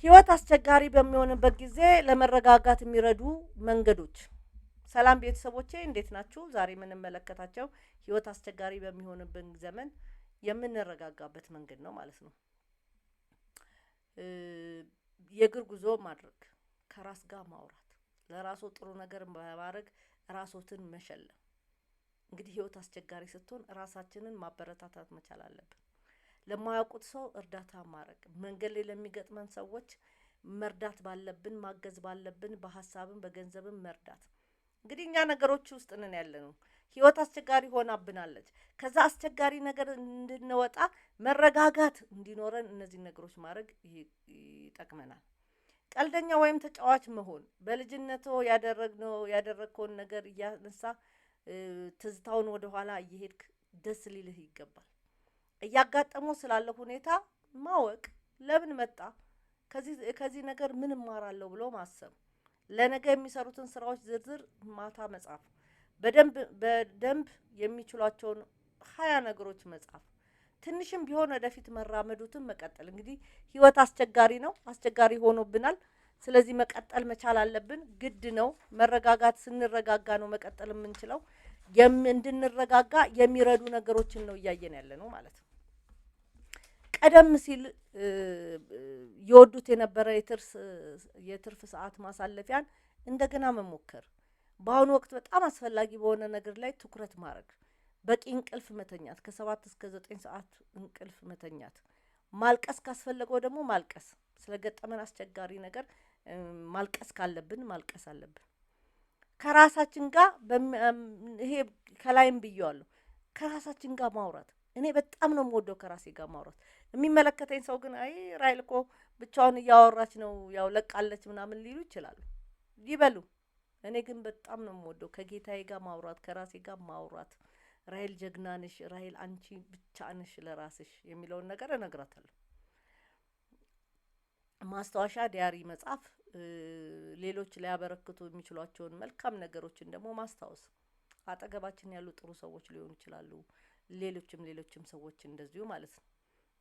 ህይወት አስቸጋሪ በሚሆንበት ጊዜ ለመረጋጋት የሚረዱ መንገዶች። ሰላም ቤተሰቦቼ፣ እንዴት ናችሁ? ዛሬ የምንመለከታቸው ህይወት አስቸጋሪ በሚሆንብን ዘመን የምንረጋጋበት መንገድ ነው ማለት ነው። የእግር ጉዞ ማድረግ፣ ከራስ ጋር ማውራት፣ ለራስዎ ጥሩ ነገር በማድረግ ራስዎትን መሸለም። እንግዲህ ህይወት አስቸጋሪ ስትሆን ራሳችንን ማበረታታት መቻል አለብን። ለማያውቁት ሰው እርዳታ ማድረግ፣ መንገድ ላይ ለሚገጥመን ሰዎች መርዳት ባለብን፣ ማገዝ ባለብን፣ በሀሳብም በገንዘብም መርዳት። እንግዲህ እኛ ነገሮች ውስጥ ነን ያለነው። ህይወት አስቸጋሪ ሆናብናለች። ከዛ አስቸጋሪ ነገር እንድንወጣ፣ መረጋጋት እንዲኖረን እነዚህን ነገሮች ማድረግ ይጠቅመናል። ቀልደኛ ወይም ተጫዋች መሆን፣ በልጅነቶ ያደረግነው ያደረግከውን ነገር እያነሳ ትዝታውን ወደኋላ እየሄድክ ደስ ሊልህ ይገባል። እያጋጠመው ስላለ ሁኔታ ማወቅ፣ ለምን መጣ፣ ከዚህ ነገር ምን እማራለሁ ብሎ ማሰብ፣ ለነገ የሚሰሩትን ስራዎች ዝርዝር ማታ መጻፍ፣ በደንብ በደንብ የሚችሏቸውን 20 ነገሮች መጻፍ፣ ትንሽም ቢሆን ወደፊት መራመዱትን መቀጠል። እንግዲህ ህይወት አስቸጋሪ ነው፣ አስቸጋሪ ሆኖብናል። ስለዚህ መቀጠል መቻል አለብን፣ ግድ ነው። መረጋጋት፣ ስንረጋጋ ነው መቀጠል የምንችለው። እንድንረጋጋ የሚረዱ ነገሮችን ነው እያየን ያለ ነው ማለት ነው። ቀደም ሲል የወዱት የነበረ የትርፍ ሰዓት ማሳለፊያን እንደገና መሞከር፣ በአሁኑ ወቅት በጣም አስፈላጊ በሆነ ነገር ላይ ትኩረት ማድረግ፣ በቂ እንቅልፍ መተኛት፣ ከ7 እስከ 9 ሰዓት እንቅልፍ መተኛት፣ ማልቀስ ካስፈለገው ደግሞ ማልቀስ፣ ስለገጠመን አስቸጋሪ ነገር ማልቀስ ካለብን ማልቀስ አለብን። ከራሳችን ጋር፣ ይሄ ከላይም ብየዋለሁ፣ ከራሳችን ጋር ማውራት። እኔ በጣም ነው የምወደው ከራሴ ጋር ማውራት። የሚመለከተኝ ሰው ግን "አይ፣ ራሔል እኮ ብቻዋን እያወራች ነው፣ ያው ለቃለች" ምናምን ሊሉ ይችላሉ፣ ይበሉ። እኔ ግን በጣም ነው የምወደው ከጌታዬ ጋር ማውራት፣ ከራሴ ጋር ማውራት። "ራሔል ጀግና ነሽ፣ ራሔል አንቺ ብቻ ነሽ ለራስሽ" የሚለውን ነገር እነግራታለሁ። ማስታወሻ diary መጻፍ፣ ሌሎች ሊያበረክቱ የሚችሏቸውን መልካም ነገሮችን ደግሞ ማስታወስ። አጠገባችን ያሉ ጥሩ ሰዎች ሊሆኑ ይችላሉ፣ ሌሎችም ሌሎችም ሰዎች እንደዚሁ ማለት ነው።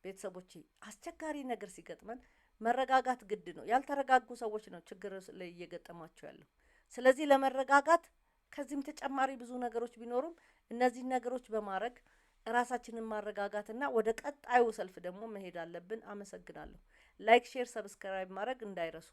ቤተሰቦቼ፣ አስቸጋሪ ነገር ሲገጥመን መረጋጋት ግድ ነው። ያልተረጋጉ ሰዎች ነው ችግር ላይ እየገጠማቸው ያለው። ስለዚህ ለመረጋጋት ከዚህም ተጨማሪ ብዙ ነገሮች ቢኖሩም እነዚህን ነገሮች በማድረግ ራሳችንን ማረጋጋትና ወደ ቀጣዩ ሰልፍ ደግሞ መሄድ አለብን። አመሰግናለሁ። Like፣ share፣ subscribe ማድረግ እንዳይረሱ።